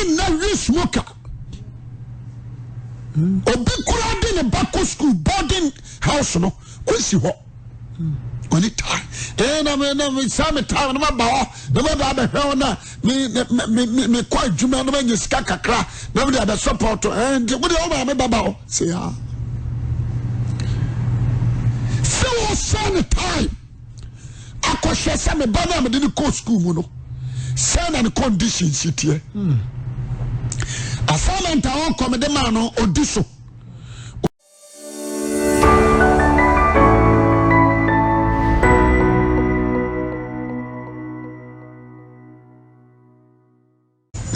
nna wi smoker. Obi koraa de ne ba kɔ school boarding house no ɔnsi hɔ. Ɔni time. Ee na me na me saa me time na ma ba hɔ na ma ba abɛhwɛ hɔ na me me me me kɔ adwuma na ma nya sika kakra na me de abɛ support ɛɛ nti mo de ɔmo maame ba ba hɔ sɛ ya. Sɛ wɔsɛ ne time. akɔhwɛ sɛ me ba no a mede no kɔ sukuu mu no sɛ na ne condition si teɛ assignment a ɔkɔ mede maa no ɔdi so.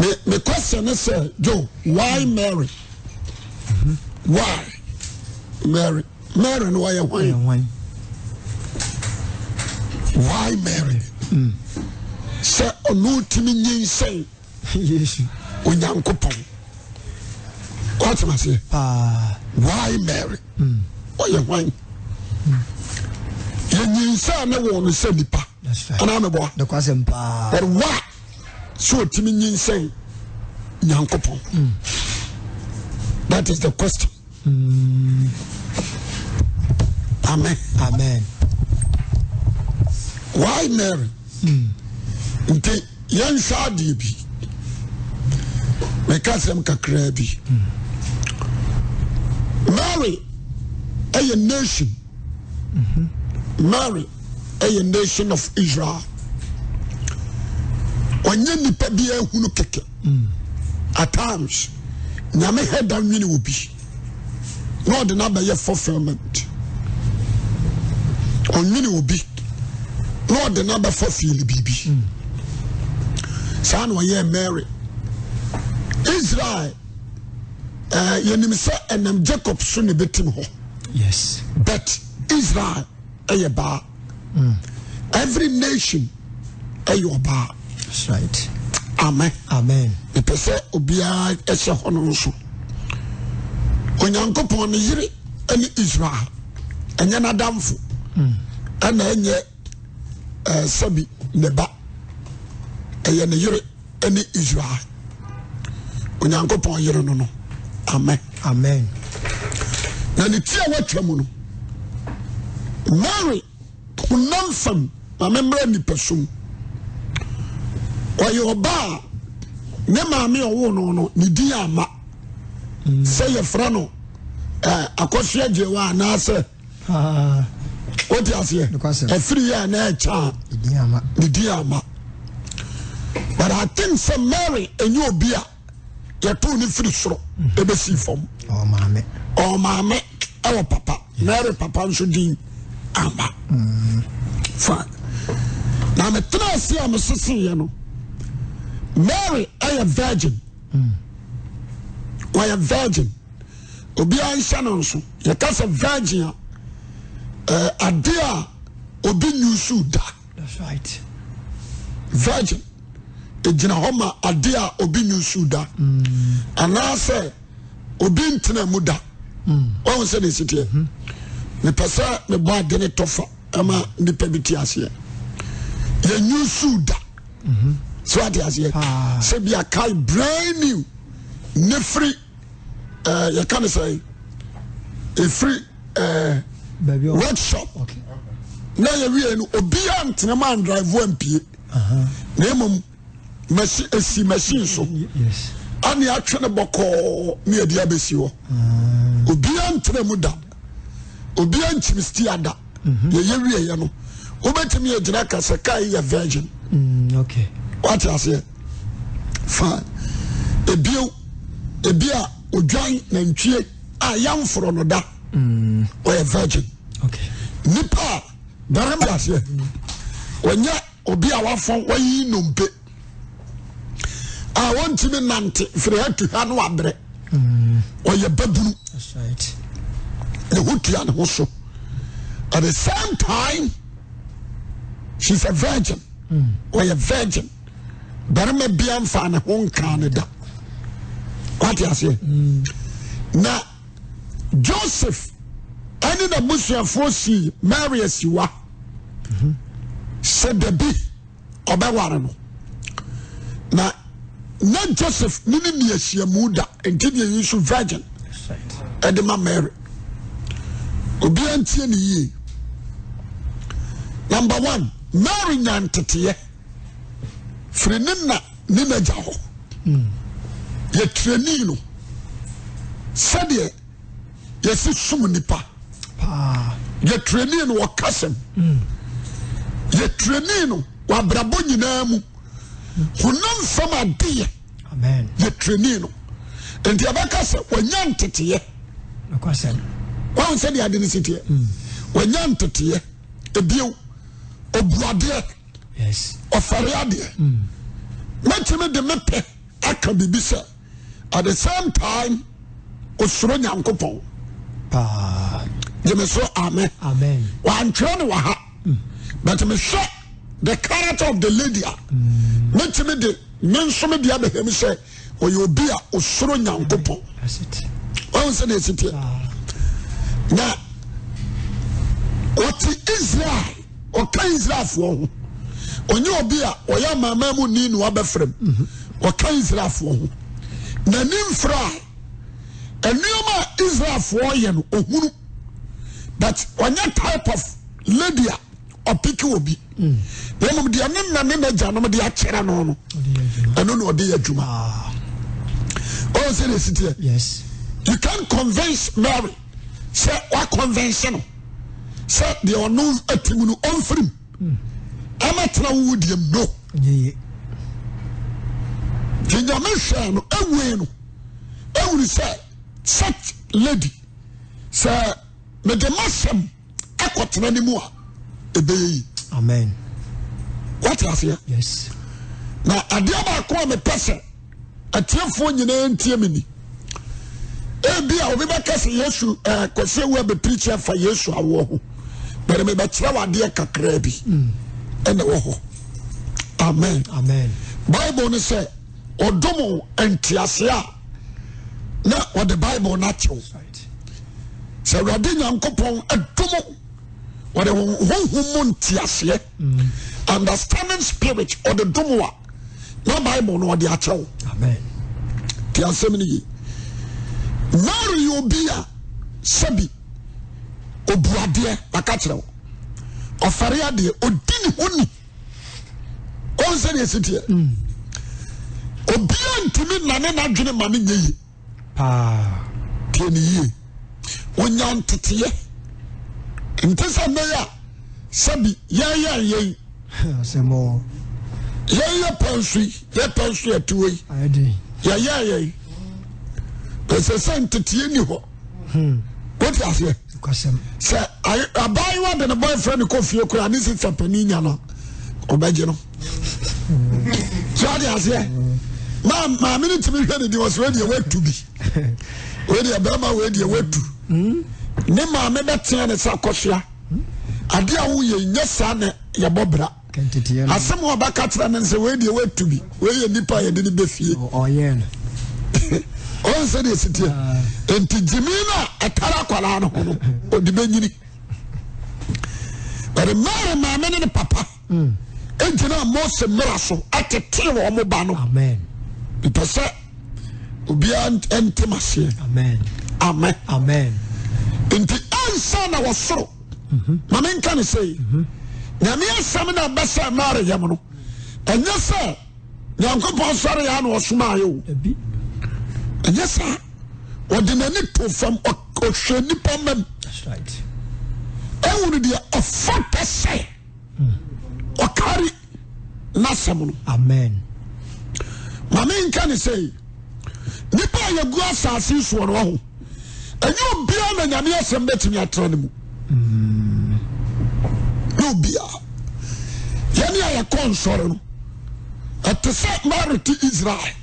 Me me question ne sɛ Joe why Mary why Mary Mary no ɔyɛ hwan why Mary mm. sɛ ɔno tumi nyinsɛn Onyankopɔn wate aseɛ why Mary mm. ɔyɛ hwan yɛnyinsɛn ne wɔ no sɛ nipa anaa meboa but why sɛ ɔtumi nyinsɛn nyankopɔn mm. that is the question mm. amen amen why mary mm. nti yɛnhwɛ adeɛ bi meka sɛm kakraa bi mm. mary ɛyɛ nation Mary ɛyɛ nation of Israel. Ɔnyɛ nipa bi ahunu kɛkɛ. At times, nyame hɛ da nwene obi na ɔde no abɛyɛ fulfillment. Ɔnwene obi na ɔde no abɛfa fiili biribi. Saa na ɔyɛɛ Mary. Israel eh, yɛnim sɛ ɛnam Jacob so na ɛbɛtim hɔ. Yes. But Israel ɛyɛ baa. Mm. Every nation ɛyɛ ɔbaa. That's right. Amen. Amen. Mepɛ sɛ obiara ɛhyɛ hɔ no nso. Onyankopɔn ne yere ɛne Israel ɛnyɛ n'adamfo mm. ɛna ɛnyɛ ɛɛ sɛbi ne ba ɛyɛ ne yere. ne Israel. Onyankopɔn yere no no. Amen. Amen. Na ne ti a watwa mu no, Mary honam fam ma memmrɛ nipa sum. Ɔyɛ ɔbaa a ne maame ɔwoo no no ne din ama sɛ yɛfrɛ no eh, akɔsoa gyewa anaasɛ wote aseɛ ɛfiri yɛ a na ɛkyɛ a ne din ama but I think sɛ Mary ɛnyɛ obi a yɛtoo ne firi soro ɛbɛsii fam ɔmaame ɛwɔ papa Mary papa nso din ama mm. fine na metena ase a meseseeɛ no Mary ɛyɛ virgin mm. ɔyɛ virgin obiara nhyɛ no nso yɛka sɛ virgin a eh, ade a obi nyusu da virgin egyina hɔ ma ade a obi nyusu da mm. anaasɛ obi ntena mu da mm. wɔn sɛ ne si teɛ mm-hmm. mepɛ sɛ mebɔ ade ne tɔfa ama nipa bi te aseɛ yɛnyusu da mm-hmm. so ate aseɛ ah. sɛ bi akae brand new ne firi. Eh, yɛka ne sɛ ɛfiri eh, workshop na yɛwie no obiaa ntena ma andrive ampie na mmom machine esi machine so ane atwe no bɔkɔɔ ne yɛde abɛsi hɔ ah. obiaa ntena mu da obiaa nkyim stia da mhm. yɛyɛ wieɛ no wobɛtumi agyina ka sɛ kaa yɛ virgin mm, wate aseɛ fine ebio ebi a odwan nantwie a yɛnforo no da mm. ɔyɛ virgin nipa a barima aseɛ ɔnyɛ obi a wafɔn wayi nnompe a wɔntumi nante firi ha tu ha no abrɛ mm. ɔyɛ babunu ne ho tua ne ho so at the same time she's a virgin ɔyɛ virgin barima bia nfa ne ho nkaa ne da wate aseɛ na Joseph ɛne n'abusuafoɔ sii Mary asiwa sɛ dabi ɔbɛware no na Na Joseph ne ne ni ahyiamu da, nti deɛ yi nso virgin ɛde ma Mary. Obiara ntie ne yie. Number one, Mary nya nteteɛ firi ne na ne n'agya hɔ. Yɛtirani no sɛdeɛ yɛsi som nipa. Yɛtirani no wɔ kasɛm. Yɛtirani no wɔ abrabɔ nyinaa mu. Honam fam adeyɛ. Yɛtirani no. Nti yɛbɛka sɛ wanya nteteɛ. Wɔn sɛ deɛ ade no si teɛ. Wanya nteteɛ. Ebio, obu adeɛ. Ɔfɛre adeɛ. Mɛtumi de me pɛ aka biribi sɛ at the same time osuro Nyankopɔn. Gyeme so amen. Wantwerɛ no wɔ ha. But mehwɛ the character of the lady a mɛtumi de me nso me deɛ abɛhɛ mu sɛ ɔyɛ obi a osuro Nyankopɔn. Wɔn sɛ deɛ ɛsi teɛ. Na ɔte Israel. Ɔka Israelfoɔ ho. Ɔnyɛ obi a ɔyɛ amanaman mu ni na wabɛfrɛ mu. Mhm. Ɔka Israelfoɔ ho. N'ani mfra a nneɛma a Israelfoɔ yɛ no ɔhunu. But ɔnyɛ type of lady a ɔpeke obi. Mm. Na mmom deɛ ne na ne n'agyanom de akyerɛ no no, ɛno na ɔde yɛ adwuma. Ah. Ɔwɔ sɛ deɛ si teɛ. Yes. You can convince Mary. sɛ wakɔnvɛnse no sɛ deɛ ɔno ati mu no ɔmfirim ɛma tena wo deɛ mu no nti nyame hwɛɛ no ɛwei no ɛwuru sɛ such lady sɛ mede masɛm akɔtena ne mu a ɛbɛyɛ yi. Amen. Wate aseɛ? Yes. Na adeɛ baako a mepɛ sɛ atiefoɔ nyinaa ntie me ni. Ebi a obi bɛka sɛ Yesu ɛɛ eh, Kwasi Awu abɛpirikyi afa Yesu awoɔ ho. Bɛrɛ mebɛkyerɛ wo adeɛ kakraa bi ɛna ɛwɔ hɔ. Amen. Amen. Bible no sɛ ɔdom nteaseɛ a na ɔde Bible no akyɛw. Sɛ Awurade Nyankopɔn adom wɔde honhom mu nteaseɛ understanding spirit ɔde dom a na Bible no ɔde akyɛ wo. Te asɛm no ye. Mary yɛ obi a sɛbi obu adeɛ maka kyerɛ wo ɔfɛre adeɛ ɔdi ne ho ni ɔn sɛ deɛ ɛsi teɛ obiara ntumi nane n'adwene ma no nyɛ yie. Paa. Tie no yie. Ɔnya nteteɛ. Nte sɛ nnɛ yi a sɛbi yɛyɛ yɛn. Asɛm o. Yɛn yɛ pɛn so yi, yɛ pɛn so yɛ te wei. Yɛyɛ yɛn. Ɛsɛ sɛ nteteɛ ni hɔ. Hmm. Wote aseɛ? Sɛ abaayewa de ne boyfriend kɔ fie koraa ne sista panin nya no ɔbɛgye no. So ate aseɛ? Maa maame no tumi hwɛ ne din ɔsɛ wei deɛ watu bi. Wei deɛ bɛrima wei deɛ watu. Ne maame bɛtea ne sɛ akɔsoa. Adeɛ a woyɛ nyɛ saa na yɛbɔ bra. Asɛm a ɔbɛka kyerɛ no sɛ wei deɛ watu bi. Wei yɛ nipa a yɛde ne bɛ fie. Ɔyɛ no. Ɔn sɛ deɛ si teɛ. Nti gyimi no a ɛtara akwadaa no ho no ɔde bɛnyini. But Mary maame ne ne papa gyina Mose mmara so tetee wɔn ba no. Mepɛ sɛ obiara ntem aseɛ. Amen. Amen. Nti ansa na wɔsoro mhm. ma menka ne sɛ mhm. Nyame asɛm na ɛbɛsɛ Mary yam no ɛnyɛ sɛ Nyankopɔn sɔre ya na ɔsomaeɛ o. Ɛnyɛ saa. Ɔde n'ani to fam ɔhwɛ nipa mam. Ɛhunu deɛ ɔfata sɛ ɔkari n'asɛm no. Amen. Maame nka ne sɛ nipa a yɛgu asase soɔ no ɔho ɛnyɛ obiara na nyame asɛm bɛtumi atena ne mu. Nyɛ obiara. Yɛne a yɛkɔ nsɔre no ɛte sɛ Mary te Israel.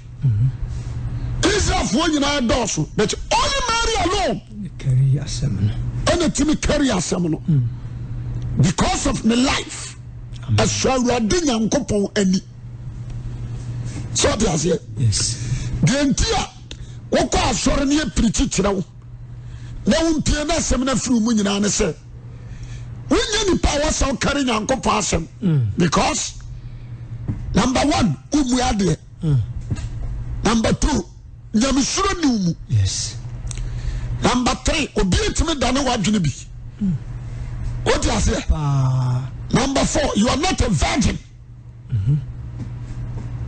Israelfoɔ nyinaa dɔɔso but only Mary alone ɛna tumi carry asɛm no because of my life ɛsɔ Awurade Nyankopɔn ani. Sɛ ɔte aseɛ deɛ nti a wokɔ asɔre ne yɛpirikyi kyerɛ wo na wompie na asɛm no afiri mu nyinaa ne sɛ wonyɛ nipa a wɔsɛ wokari Nyankopɔn asɛm because number one wommu adeɛ. Number 2, nyamesuro ni wo mu. Yes. Number 3, obi atumi dane w'adwene bi. Wote aseɛ? Number 4, you are not a virgin.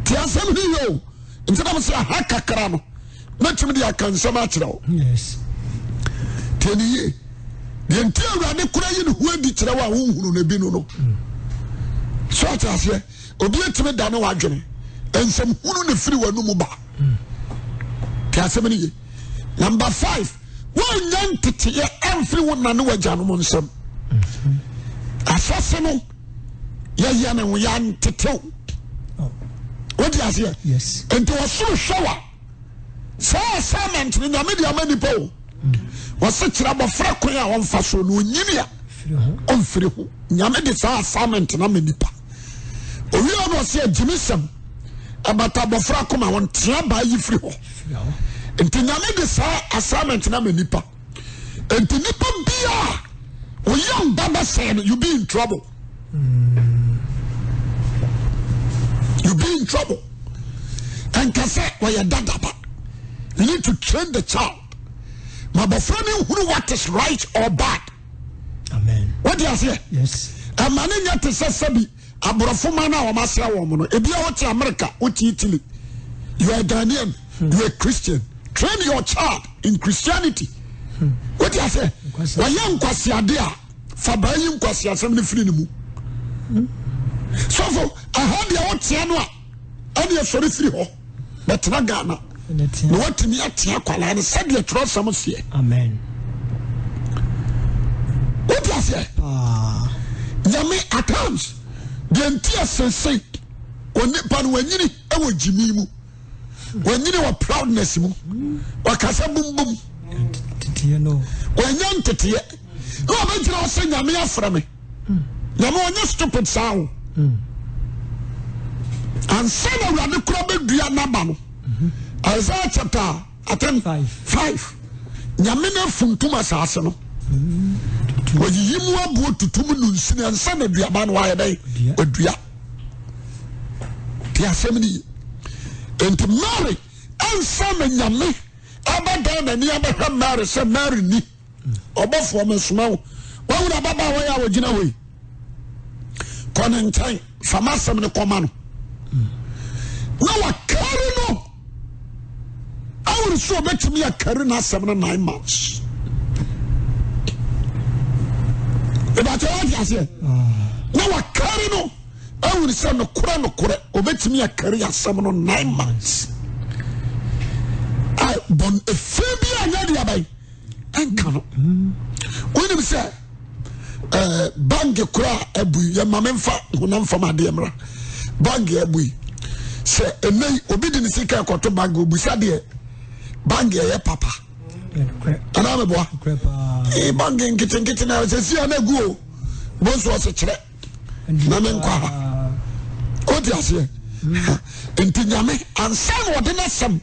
Te asɛm no yie o. Nti na mesɛ aha kakra no mɛtumi de aka nsɛm akyerɛ wo. Tie ne yie. Deɛ nti Awurade kora yi ne ho adi kyerɛ wo a wonhunu no bi no no. So ate aseɛ? Obi atumi dane w'adwene. Nsɛm hunu ne firi w'anum ba. Te asɛm no yie. Number 5, woannya nteteeɛ amfiri wo na ne w'agyanom nsam. Asase no yɛyɛ ne ho yɛantetew. Wode aseɛ? Nti ɔsoro hwɛ wa saa assignment no Nyame de ama nipa o. Wɔse kyerɛ abɔfra kwan a ɔmfa so na onyini a ɔmfiri ho. Nyame de saa assignment no ama nipa. Owia no ɔse agyimisɛm ɛbata abɔfra koma ɔntea baa yi firi hɔ. Nti Nyame de saa assignment no ama nipa. Nti nipa bia oyam ba bɛsɛe no you be in trouble. You be in trouble. Ɛnka sɛ ɔyɛ dadaba. You need to train the child. Ma abɔfra no nhunu what is right or bad. Amen. What do you say? Yes. Ɛma ne nyɛ te sɛ sɛbi aborɔfo ma no a wɔn asra wɔn no. Ebi a wote America, wote Italy. You are a Ghanaian, you are a Christian. Train your child in Christianity. What do you say? Wɔyɛ nkwasiade a fa baa yi nkwasiasɛm no firi ne mu. Sɔfo, ɛha deɛ wotea no a ɛne ɛsɔre firi hɔ bɛtena Ghana na watumi atea akwadaa no sɛdeɛ twerɛsɛm seɛ. Amen. Wote aseɛ? Nyame at times deɛ nti ɛsese onipa no wanyini wɔ gyimi mu wanyini wɔ proudness mu wakasa bumbum wanya nteteɛ na ɔbɛgyina hɔ sɛ Nyame afrɛ me. Nyame ɔnyɛ stupid saa o. Ansa na Awurade kora bɛdua n'aba no. Isaiah chapter I think 5. Nyame no afuntum asase no. Wɔyiyi mu aboɔ tutu mu nunsini ansa na aduaba no wayɛ dɛn? Wadua. Te asɛm no yi. Enti Mary ansa na Nyame abɛdan n'ani abɛhwɛ Mary sɛ Mary ni. Ɔbɔfoɔ mesoma wo. Wahunu ababaawa yi a ɔgyina hɔ yi? Kɔ ne nkyɛn, fa m'asɛm no kɔma no. Na wakari no. Awuri so ɔbɛtumi akari n'asɛm no 9 months. Ìbàtɛ wate aseɛ. Na wakari no awuri sɛ nokorɛ nokorɛ ɔbɛtumi akari asɛm no 9 months. A bɔn efi bi a nyɛ de aban. Ɛnka no. Wonim sɛ ɛɛ bank koraa abui yɛ maame nfa honam fam adeɛ mmra bank abui sɛ ɛnɛ yi obi de ne sika ɛkɔto bank obusa deɛ bank ɛyɛ papa anaa meboa ee bank nketenkete na sɛ si a na egu o bonso ɔsɛ kyerɛ na me nkɔ ha o ti aseɛ nti nyame ansa na ɔde n'asɛm.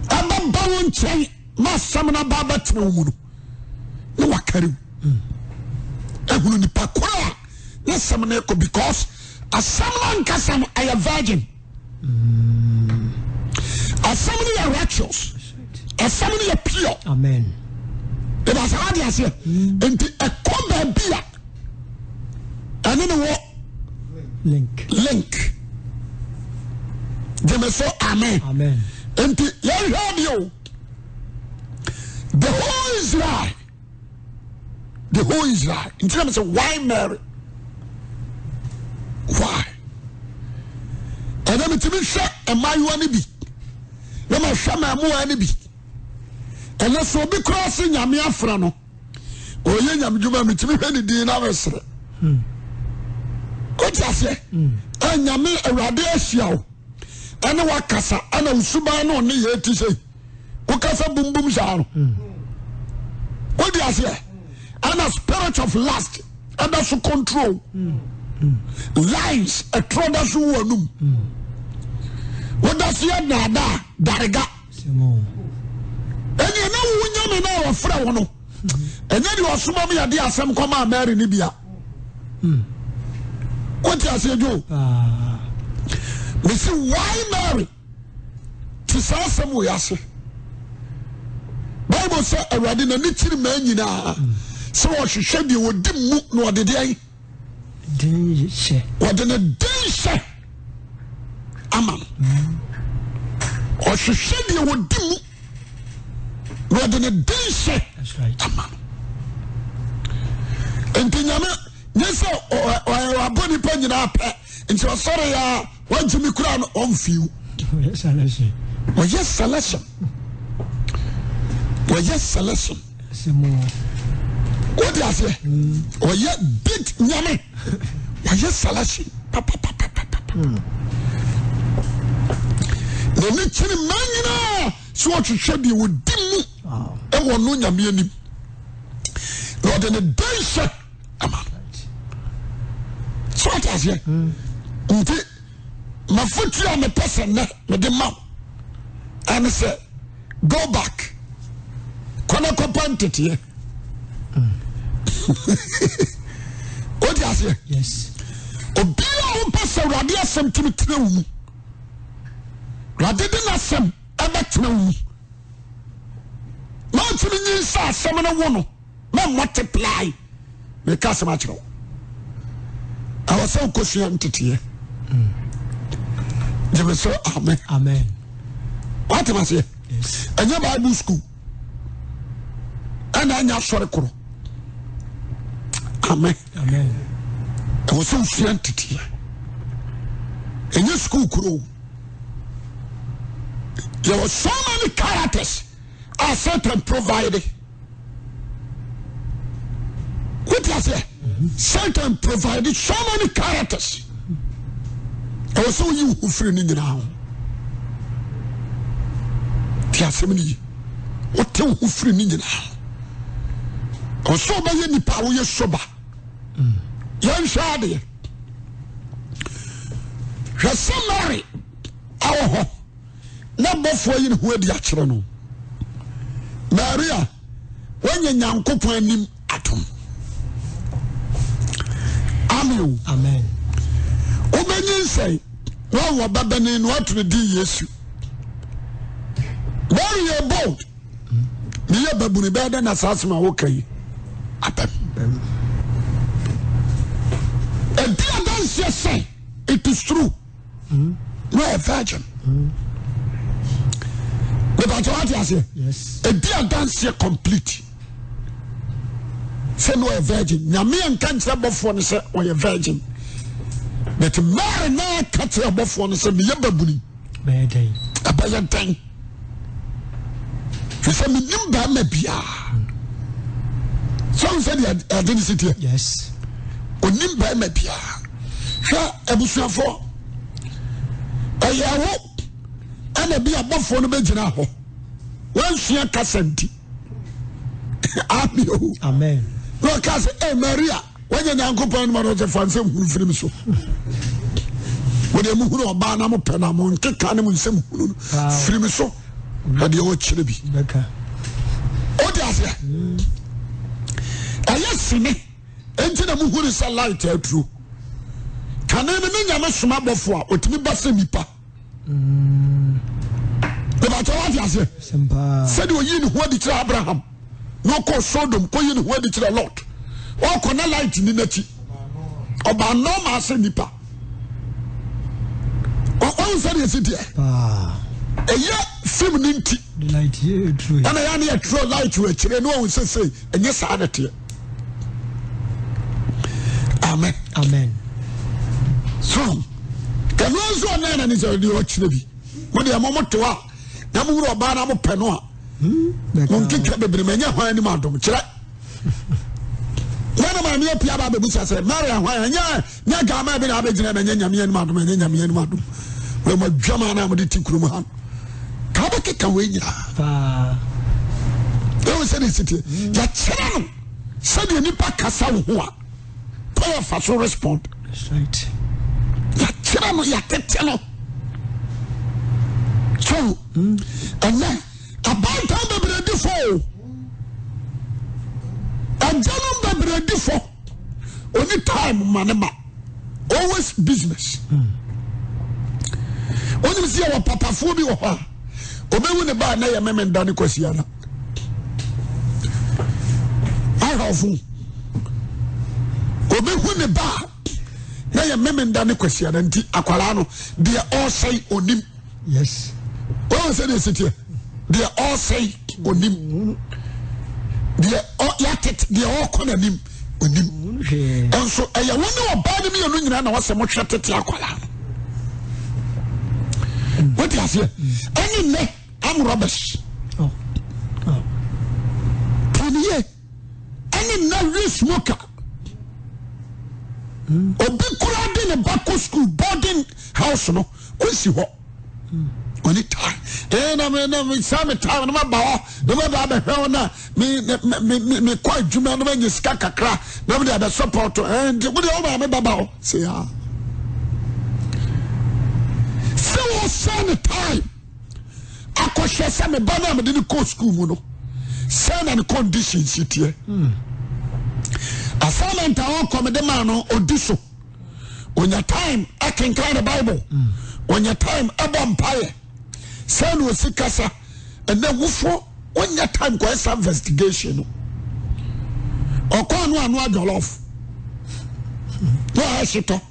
Ɛbɛba wo nkyɛn na asɛm no aba abɛtena wo mu no na wakari wo ehunu nipa koro a na asɛm no kɔ because asɛm no ankasa no ɛyɛ virgin. Asɛm no yɛ righteous. Asɛm no yɛ pure. Amen. Ɛbɛ sɛ adi aseɛ. Nti ɛkɔ baabi a ɛne ne wɔ link. Link. Gyeme so amen. Amen. Nti yɛnhwɛ adeɛ o. The whole Israel. The whole Israel. Nti na sɛ why Mary? Why? Ɛna metumi hwɛ mmaayewa no bi na mahwɛ mmaamuwa no bi. Ɛnɛ sɛ obi koraa se Nyame afrɛ no ɔyɛ nyamedwuma metumi hwɛ ne din na mesere. Wote aseɛ? Nyame Awurade ahyia wo ɛne wakasa ɛna wo suban ne ɔne yɛ ti sɛ wokasa bumbum saa no. Wote aseɛ? Ɛna spirit of lust ɛda so control lines ɛtorɔ da so wɔ anum. Woda so yɛ daadaa darega. Ɛnneɛ na wo nyame no a wɔfrɛ wo no ɛnyɛ deɛ ɔsoma mu yɛde asɛm kɔmaa Mary no bia. Wote aseɛ dwo? Mesi why Mary? Te saa asɛm wei ase. Bible sɛ Awurade n'ani kyiri mmaa nyinaa sɛ ɔhwehwɛ deɛ ɔdi mu na ɔde deɛn? Ɔde ne den hyɛ ama no. Ɔhwehwɛ deɛ ɔdi mu na ɔde ne den hyɛ ama no. Nti Nyame nyɛ sɛ ɔabɔ nipa nyinaa pɛ nti ɔsɔre ya wagye me kura no ɔmfiw. Ɔyɛ selection. Ɔyɛ selection. Wode aseɛ ɔyɛ big Nyame ɔyɛ selection papapapapa. N'ani kyere mmaa nyinaa sɛ ɔhwehwɛ deɛ ɔdi mu ɛwɔ no Nyame anim na ɔde ne den hyɛ ama no. So ɔte aseɛ nti mafotuo a mepɛ sɛ nnɛ mede ma wo ɛne sɛ go back kɔ na kɔpa nteteɛ. Wode aseɛ obiaa wopɛ sɛ Awurade asɛm tumi tena wo mu, Awurade de n'asɛm ɛbɛtena wo mu na ɔtumi nyinsa asɛm no wo no na multiply. Meka asɛm akyerɛ wo, ɛwɔ sɛ wokɔsua nteteɛ. Gyeme sɛ amen. Amen. Woatem aseɛ? Ɛnyɛ Bible school ɛna ɛnyɛ asɔre korɔ. Amen. Ɛwɔ sɛ wosua nteteɛ, ɛnyɛ school koro. Yɛwɔ so many characters a Satan provide. Wote aseɛ? Satan provide so many characters. Ɛwɔ sɛ woyi wo ho firi ne nyinaa ho. Te asɛm no yi. Wote wo ho firi ne nyinaa ho. Ɛwɔ sɛ wobɛyɛ nipa a woyɛ sober. Yɛnhwɛ adeɛ. Hwɛ sɛ Mary awɔ hɔ na bɔfoɔ yi ne ho adi akyerɛ no. Maria, woanya Nyankopɔn anim adom. Amen o. Amen. Wobɛnyinsɛn na wawɔ babanin na wato ne din Yesu. Mary yɛ bold. Meyɛ babunu bɛyɛ dɛ na saa asɛm a woka yi abam. Ɛdi adanseɛ sɛ it is true. Na ɔyɛ virgin. Mepakyɛ wate aseɛ? Ɛdi adanseɛ complete sɛ na ɔyɛ virgin. Nyame anka nkyerɛ bɔfoɔ no sɛ ɔyɛ virgin. But Mary na aka kyerɛ bɔfoɔ no sɛ meyɛ babuni. Ɛbɛyɛ dɛn? Firi sɛ menim barima biara. Sɛ wo sɛ deɛ ɛde ne si teɛ. Onim barima biara. Hwɛ abusuafoɔ, ɛyɛ wo ɛna bi abɔfoɔ no bɛgyina hɔ. Wansua kasa nti. Amen. Na ɔka sɛ, "Hey Maria, wanya Nyankopɔn anim ano sɛ fa nsɛm hunu firi me so. Mo deɛ mohunu ɔbaa na mopɛ na mo nkeka ne mo nsɛm hunu no firi me so. Na deɛ ɔkyerɛ bi. Wode aseɛ? Ɛyɛ sene enti na muhunu sɛ light aturo. Kane no ne Nyame soma bɔfo a ɔtumi ba sɛ nipa. Ìbàtɛ wá ti aseɛ. Sɛdeɛ ɔyii ne ho adi kyerɛ Abraham na ɔkɔ Sodom kɔ yi ne ho adi kyerɛ Lot. Ɔkɔ na light ni n'akyi. Ɔbaa normal sɛ nipa. Ɔn sɛdeɛ si teɛ. Ɛyɛ film ne nti. Ɛna yɛ ne yɛtwerɛ light wɔ akyire ne ɔhu sɛ sei ɛnyɛ saa na teɛ. Amen. Amen. So kɛnɛ nso ɔnan na ne sɛ ɔde ɔkyerɛ bi mo deɛ mo mo to a na mo wura ɔbaa na mo pɛ no a mo nkeka bebree ma ɛnyɛ hwan anim adom kyerɛ na na maame apia ba abɛbusa sɛ Mary ahwan ɛnyɛ nyɛ gama bi na abɛgyina na ɛnyɛ nyame anim adom ɛnyɛ nyame anim adom wɔ mo adwama na mo de ti kurom ha ka bɛkeka wei nyinaa ɛwɔ sɛ ne siteɛ yɛkyerɛ no sɛdeɛ nipa kasa wo ho a kwan afa so respond. Yɛakyerɛ no, yɛatete no. So ɛnɛ abantan bebree di fɔ o. Agyanom bebree di fɔ. Oni time ma ne ma. Always business. Wonim sɛ yɛwɔ papafoɔ bi wɔ hɔ a. Obewu ne ba na yɛ memenda ne kwasiada. Ahwɛfo. Obehu ne ba na yɛ memenda ne kwasiada nti akwaraa no deɛ ɔresɛe onim. Yes. Wɔn sɛ deɛ ɛsi teɛ deɛ ɔresɛe onim deɛ yɛatete deɛ ɔrekɔ n'anim onim nso ɛyɛ wo ne ɔbaa no mmienu nyinaa na wɔsɛ mohwɛ tete akwaraa no. Wote aseɛ ɛne nnɛ am rubbish. Oh. Oh. Tiɛ ɛne nnɛ wi smoker. Obi koraa de ne ba kɔ school boarding house no ɔnsi hɔ ɔni time ee na me na me saa me time na ma ba hɔ na ma ba abɛhwɛ hɔ na me me me me kɔ adwuma na ma nye sika kakra na me de abɛ support ɛɛ nti mo deɛ ɔma me ba ba hɔ sɛ ya sɛ wɔsɛ ne time akɔhwɛ sɛ me ba no a mede no kɔ school mu no sɛ na ne condition si teɛ assignment a ɔkɔ mede maa no ɔdi so. Onya time akenkan ne Bible. Onya time ɛbɔ mpaeɛ. Sɛ na osi kasa. Ɛnɛ wofo wonya time kɔyɛ saa investigation no. Ɔkɔ ano ano adwɔlɔf. Na ɔyɛ hyetɔ.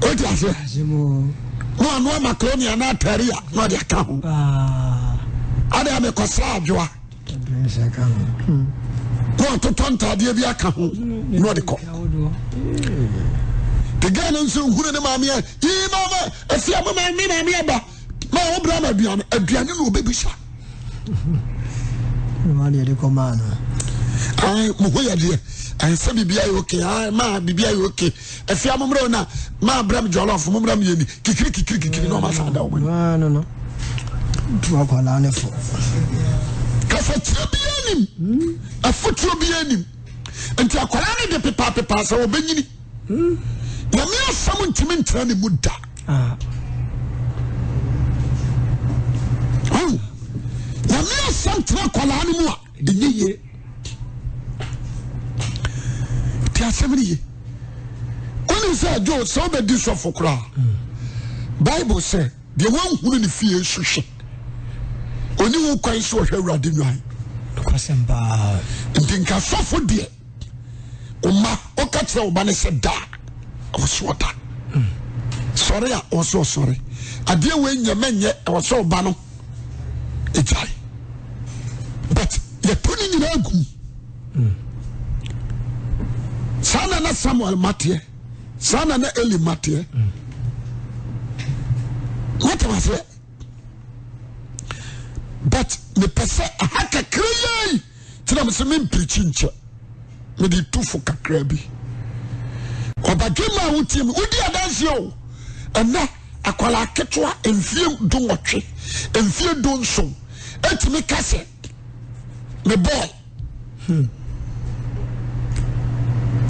O ti aseɛ. Na ɔno macaroni anaa atari a na ɔde aka ho. Ade a mekɔsra adwoa. Na ɔtotɔ ntaadeɛ bi aka ho na ɔde kɔ. The girl no nso hunu ne maame a yii maame efia mo maame maame aba ma ɔbra ma aduane aduane na ɔbɛbisa. Ayi mo ho yɛ deɛ ayi sɛ biribi ayɛ okay ayi maa biribi ayɛ okay efia mo mmerɛ na maa brɛ mi jɔlɔf mo mmerɛ mi yɛ ni kikiri kikiri kikiri na ɔma san da wɔn ani. No no tu akwadaa ne fo. Kasakyerɛ bi anim afotuo bi anim nti akwadaa no de pepa pepa sɛ ɔbɛnyini nyame asɛm ntumi ntena ne mu da. Ah. Nyame asɛm tena akwadaa no mu a ɛnyɛ yie. Ti asɛm no ye. Wonim sɛ adwo sɛ wobɛdi sɔfo koraa. Bible sɛ deɛ wanhunu ne fie so hwɛ. Ɔni wo kwan sɛ ɔhwɛ Awurade nnwan. Nti nka sɔfo deɛ ɔma ɔka kyerɛ ɔba no sɛ da a ɔwɔ sɛ ɔda. Sɔre a ɔwɔ sɛ ɔsɔre. Adeɛ wei nyɛ mɛnyɛ ɛwɔ sɛ ɔba no ɛgyae. But yɛto ne nyinaa gum. Saa na na Samuel mateɛ. Saa na na Eli mateɛ. Wote aseɛ? But mepɛ sɛ aha kakra yei nti na mesɛ mempirikyi nkyɛ. Mede tu fo kakra bi. Ɔbadwemma a wotie me, wodi adanseɛ o. Ɛnɛ akwadaa ketewa mfie 18, mfie 17 ɛtumi ka sɛ me boy.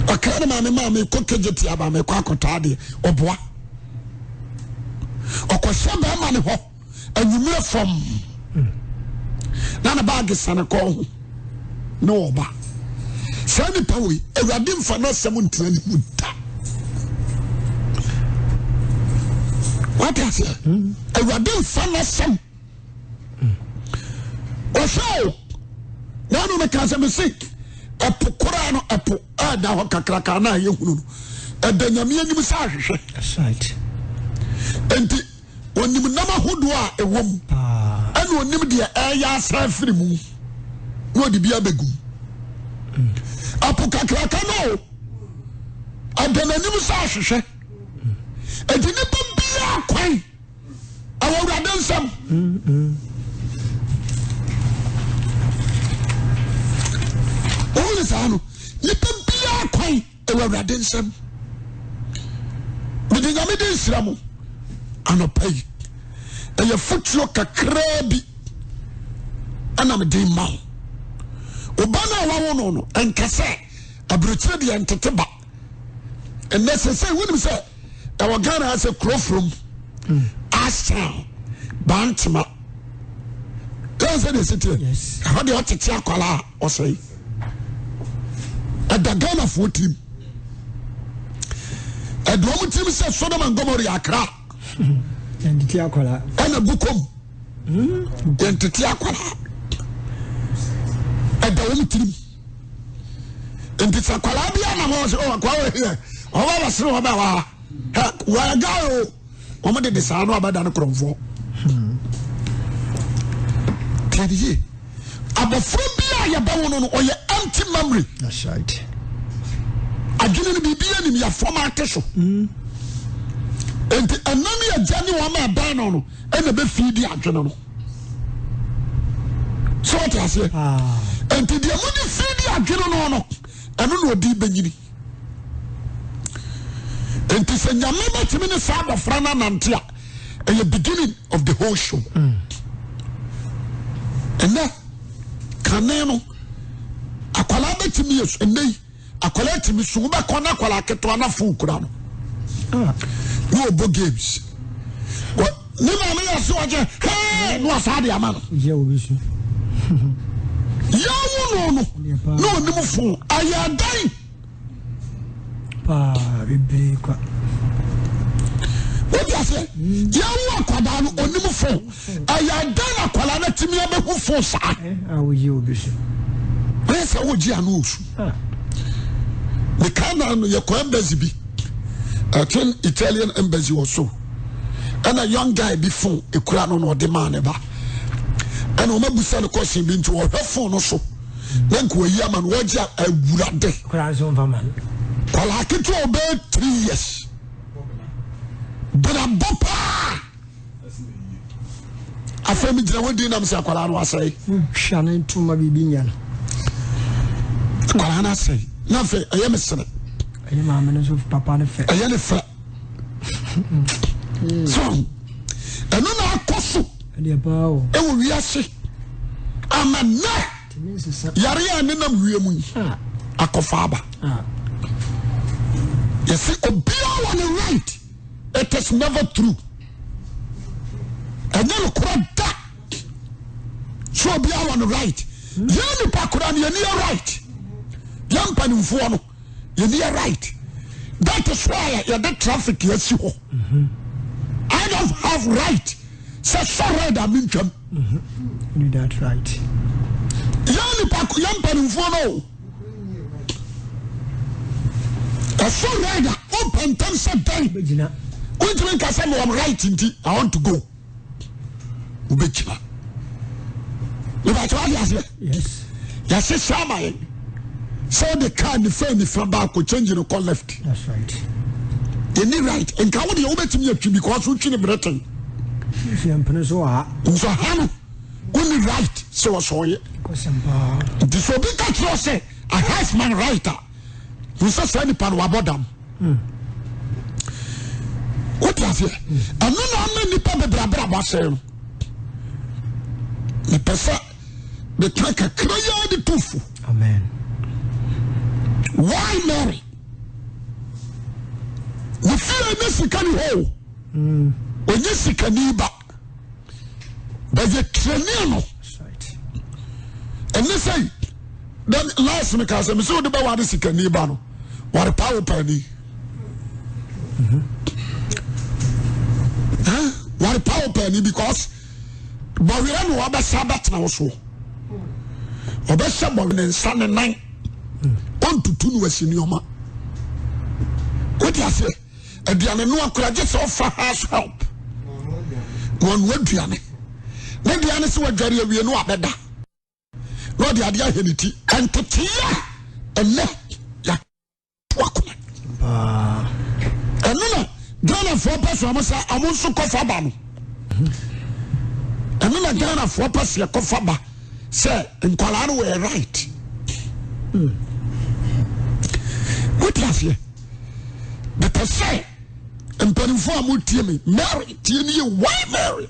Ɔka ne maame maa mekɔ kegye aba mekɔ akɔtɔ adeɛ ɔboa. Ɔkɔhyɛ bɛrima ne hɔ anwummerɛ fam na ne baage sane kɔn ho ne ɔba. Saa nipa wei awurade mfa n'asɛm ntena ne mu da. Wate aseɛ? Awurade mfa n'asɛm ɔhwɛ o nanu mi ka sɛ mi si ɛpo koraa no ɛpo ɛda hɔ kakraka na ayɛ hunu no ɛda nyame anim sɛ ahwehwɛ nti onim nam ahodoɔ a ɛwɔ mu ɛna onim deɛ ɛyɛ asa afiri mu na ɔde bi abɛgu mu ɛpo kakraka no o ɛda n'anim sɛ ahwehwɛ ɛdi nipa biara kwan. Ɛwɔ Awurade nsam. Wɔn ne saa no, nipa biara kwan ɛwɔ Awurade nsam. Mede nyame de nhyira mo anɔpa yi. Ɛyɛ fotuo kakraa bi ɛna mede ma wo. Ɔba no a wawo no no, ɛnka sɛ aburokyire deɛ ntete ba. Ɛnɛ sɛ sɛ wonim sɛ ɛwɔ Ghana ha sɛ kuro from Ashtown Bantama ɛwɔ sɛ deɛ ɛsɛ teɛ ɛhɔ deɛ ɔtete akwala a ɔsɛe ɛda Ghanafoɔ tirim ɛde wɔn tirim sɛ Sodom and Gomorrah Accra ɛna bu kom. Yɛntete akwadaa. Ɛda wɔn tirim. Nti sɛ akwadaa bi ama wɔn sɛ ɔwɔ akwadaa wɔ here, ɔwɔ abɛsere wɔn bɛ wɔ ha. Wɔyɛ guy o. Wɔn de de saa no abɛda no korɔmfoɔ. Tiɛ yie. Abɔfra bi a yɛbɛwo no no ɔyɛ empty memory. That's right. Adwene no biribi anim yɛ fam ate so. Nti ɛna ne agya ne wɔn a ɛbɛn no no ɛna bɛfii di adwene no. So wɔte aseɛ. Ah. Nti deɛ mo de fii di adwene no no ɛno na ɔde bɛnyini. Nti sɛ nyame bɛtumi ne saa abɔfra no anante a ɛyɛ beginning of the whole show. Ɛnɛ kane no akwadaa bɛtumi yɛ ɛnɛ yi akwadaa tumi so wobɛkɔ na akwadaa ketewa na fon kura no ah. na ɔbɔ games ne maame yɛ se ɔgyɛ hɛɛ na ɔsaa de ama no yɛwo no no na ɔnim fon ɛyɛ dɛn Paa bebree kwa. Wọ́n ti ase yẹn wo akwadaa no onim fon ɛyɛ dɛn na akwadaa no atumi abɛhu fon saa. A wogye obi so. Bẹ́ẹ̀ sɛ wogye ano osu. Meka na no yɛkɔ embassy bi ɛten Italian embassy wɔ so ɛna young guy bi fon ekura no na ɔde maa ne ba ɛna wɔn abusa no question bi nti ɔhwɛ fon no so. na nka wayi ama no wɔgye awurade kwalaa ketewa ɔbɛyɛ 3 years brabɔ paa afei megyina hɔ din nam sɛ akwalaa no asɛe twa ne ntoma biribi nya no akwalaa no asɛe na afei ɛyɛ me sere ɛyɛ maame no nso papa no fɛ ɛyɛ ne fɛ so ɛno na akɔ so ɛwɔ wiase ama nnɛ yare a nenam wiem yi akɔfa aba yɛsi obiara wɔ ne right it is never true ɛnyɛ nokorɛ da so obiara wɔ ne right yɛn nipa koraa no yɛni yɛ right yɛn mpanimfoɔ no yɛni yɛ right that is why yɛde traffic yɛsi hɔ I don't have right sɛ sɔ red a mentwam that right yɛn nipa yɛn mpanimfoɔ no o ɛsɔ red a wompɛ ntɛm sɛ dɛn wontumi nka sɛ mewɔ right nti I want to go wobɛgyina mebakyɛ wade aseɛ yɛhyehyɛ ama yɛn sɛ wode kaa nifa nifa baako change no kɔ left yɛni right nka wo deɛ wobɛtumi atwi because wotwi ne Britain nso ha no wonni right sɛ wɔsɔɔyɛ nti sɛ obi ka kyerɛ sɛ I have my right a hu sɛ saa nipa no wabɔ dam wote aseɛ ɛno na ama nipa bebree abrabɔ asɛe no mepɛ sɛ meka kakra yi de to fo why Mary ne fie ne sika ni hɔ o ɔnyɛ sikani ba bɛyɛ training no ɛne sɛ then last me ka sɛ mesɛ wode bɛware sikani ba no ware paa wo paani ware paa wo paani because bɔwerɛ na wabɛsa bɛtena wo soɔ ɔbɛhyɛ bɔwerɛ ne nsa ne nan ɔntutu no asi nneɔma wote aseɛ aduane noa kora gye sɛ ɔfa house help na ɔnoa aduane ne deɛ ne sɛ wadware awie no abɛda na ɔde adeɛ ahɛ ne ti nteteyɛ a ɛnɛ yɛato akoma ɛno na Ghanafoɔ pɛ sɛ ɔmo sɛ ɔmo nso kɔfa ba no ɛno na Ghanafoɔ pɛ sɛ yɛkɔfa ba sɛ nkwadaa no wɔyɛ right wote aseɛ mepɛ sɛ mpanimfoɔ a motie me Mary tie ne yɛ why Mary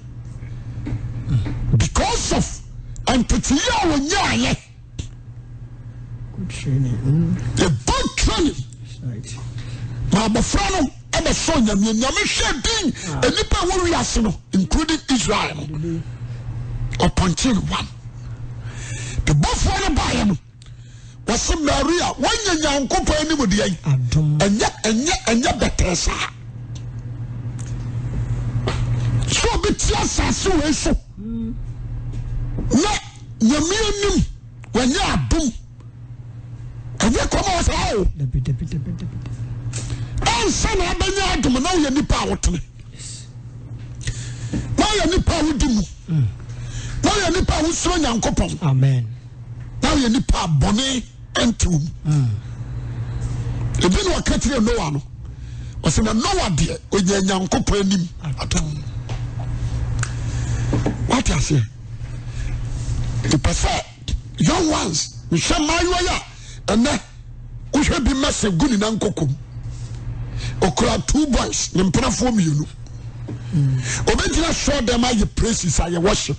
because of nteteyɛ a wɔnyaayɛ a good training ma abɔfra no ɛbɛsɔ nyame nyame hwɛ din nnipa a ɛwɔ wiase no including Israel no ɔpɔnkye no one the bɔfoɔ no baeɛ no wɔsi Maria wɔnyɛ Nyankopɔn anim deɛ ɛnyɛ ɛnyɛ ɛnyɛ bɛtɛɛ saa so obi te asase wei so. Na Nyame anim wanya adom. Ɛnyɛ kɔm a saa o. Ansa na abɛnya adom na woyɛ nipa a wotene. Na woyɛ nipa a wodi mu. Na woyɛ nipa a wosuro Nyankopɔn. Amen. Na woyɛ nipa a bɔne nte wo mu. Ebi na ɔka kyerɛ Noa no. Ɔsɛ na Noa deɛ ɔnya Nyankopɔn anim adom. Wate aseɛ? Mepɛ sɛ young ones mehwɛ mmaayewa yi a ɛnɛ wohwɛ bi mɛsɛ gu ne nan kɔkɔm okura two boys ne mpenafoɔ mmienu obɛgyina sɔɔ dɛm ayɛ praises ayɛ worship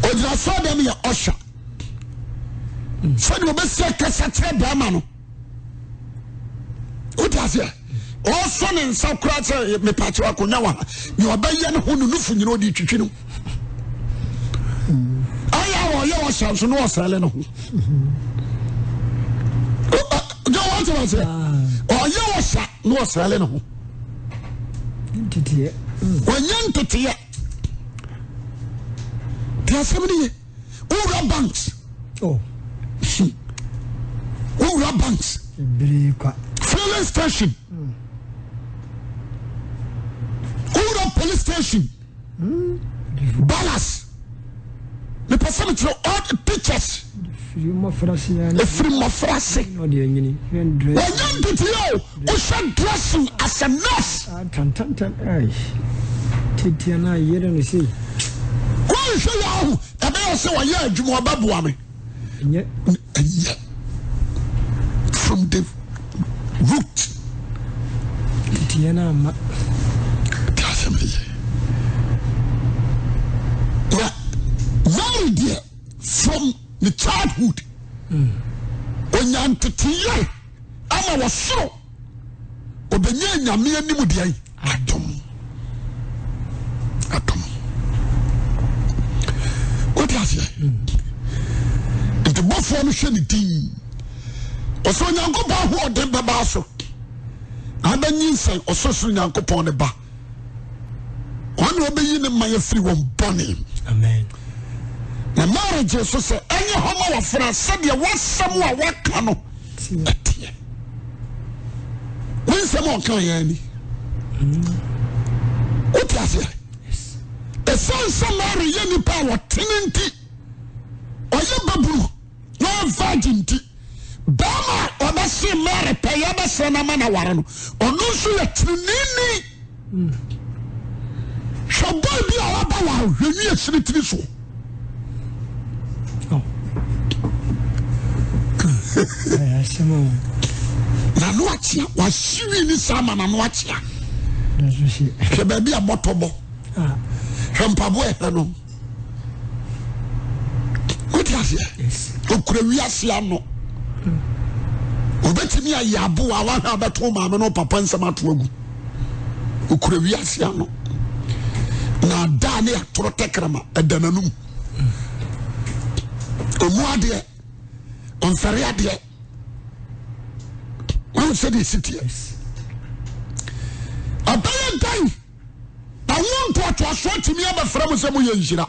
ogyina sɔɔ dɛm yɛ usher sɛdeɛ ɔbɛsi akasa kyerɛ bɛrima no wote aseɛ ɔsɔ ne nsa koraa sɛ mepakyɛw akonnwa wɔ ha nea ɔbɛyɛ ne ho no nufu nyina ɔde twitwi no ayɛ a ɔyɛ ɔhyɛ nso na ɔsɛle ne ho gye wɔte aseɛ ɔyɛ ɔhyɛ na ɔsɛle ne ho ɔnyɛ nteteɛ te asɛm no ye Wowura banks. Oh. Wowura banks. Bebree kwa. Filling station. Wowura police station. Ballas. Mepɛ sɛ mekyerɛ all the teachers. Efiri mmɔfra ase. Efiri mmɔfra ase. Wɔnyɛ nteteɛ o. Wohyɛ dressing as a nurse. Tantantan ai. Tiatia na yere no sei. Woanhwɛ yɛ ahu ɛbɛyɛ sɛ ɔyɛ adwuma ɔbɛboa me. Ɛnyɛ. Ɛnyɛ. From the root. Tiatia na ama. Ti asɛm yɛ. Na Mary deɛ from the childhood. Onya nteteyɛ. Ama wɔsoro ɔbɛnya nyame anim deɛ adom adom wote aseɛ nti bɔfoɔ no hwɛ ne din ɔsɛ onyankopɔn ahoɔden bɛbaa so na abɛnyinsɛn ɔsorosoro nyankopɔn ne ba Wɔn na wɔbɛyi ne man afiri wɔn bɔne. Amen. Na Mary gye so sɛ ɛnyɛ hɔ ma wɔfra sɛdeɛ wɔasɛm a wɔaka no ɛteɛ. Ne nsɛm a ɔka yɛn ni. Wote aseɛ? Ɛsiane sɛ Mary yɛ nipa a wɔtene nti, ɔyɛ babunu. Na ɔyɛ virgin nti, barima a ɔbɛse Mary pɛ yɛ bɛsrɛ no ama no aware no, ɔno nso yɛ teneneeni. Hwɛ boy bi a waba wa hwɛ nwi esiri tiri so. N'ano akyea, wahye wi ni saa ma n'ano akyea. Hwɛ baabi a bɔtɔ bɔ. Hwɛ mpaboa ɛhwɛ no. Wote aseɛ? Okura wiase ano. Obetumi ayɛ aboa a wahwɛ abɛto maame no papa nsɛm ato agu. Okura wiase ano. Na adaa ne atoro tɛkrɛma ɛda n'anum. Ɔmu adeɛ, ɔmfɛre adeɛ. Wɔn sɛ deɛ esi teɛ. Ɛbɛyɛ dan. Na wo ntoatoasoɔ atumi abɛfrɛ mo sɛ moyɛ nhyira.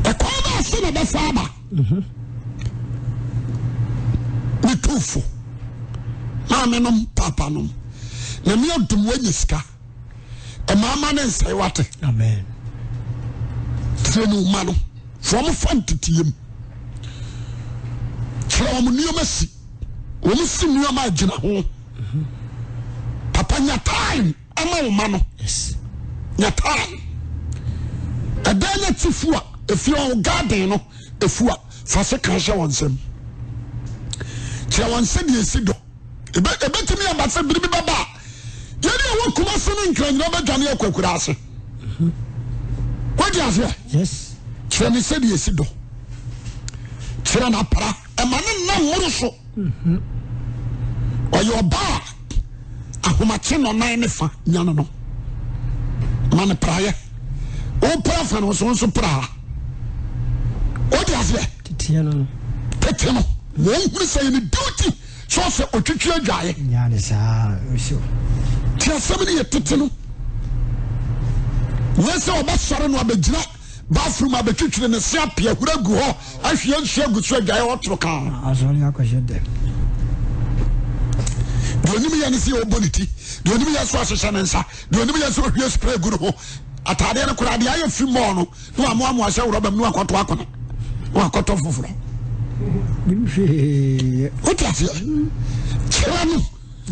Ɛkwan bɛɛ so na ɛbɛfa aba. Ne tuufo, maame nom, papa nom, na me adum wanya sika. Ɛmaama ne nsɛe wate. Amen. Tie ne ma no. Fa wɔn fa nteteyɛ mu. Kyerɛ wɔn nneɛma si. Wɔn si nneɛma agyina ho. Papa nya time ama wɔn ma no. Nya time. Ɛdan no ti fu a efi wɔn garden no efu a fa se kan hyɛ wɔn nsam. Kyerɛ wɔn sɛ deɛ esi dɔ. Ebe ebetumi aba sɛ biribi bɛba a yɛne ɛwɔ Kumasi ne Nkran nyinaa bɛdwane akɔ akura ase. Wọ́n di aseɛ. Yes. Kyerɛ ne sɛ deɛ esi dɔ. Kyerɛ n'apara. Ɛma ne nna mmoro so. Ɔyɛ ɔbaa a ahomakye nɔnan ne fa nya no no. Ma no praeɛ. Wopra fa no so nso pra. Wode aseɛ? Teteɛ no no. Tete no. Ma ɔnhunu sɛ yɛ ne duty sɛ ɔsɛ ɔtwitwi adwaeɛ. Nya ne saa. Ti asɛm no yɛ tete no. Nyɛ sɛ ɔbɛsɔre no abɛgyina bathroom abɛtwitwiri ne se apea ahuri agu hɔ ahwie nsuo agu so adwaeɛ hɔ toro kaa. Asɔre akɔhyɛ dɛm. Deɛ onim yɛ ne sɛ ɔbɔ ne ti, deɛ onim yɛ so ahyehyɛ ne nsa, deɛ onim yɛ so ohwie spray gu ne ho. Ataadeɛ no koraa deɛ ayɛ fi mɔɔ no na wamoamoa hyɛ rɔba mu na wakɔto akɔna na wakɔtɔ foforɔ. Wote aseɛ? Kyerɛ no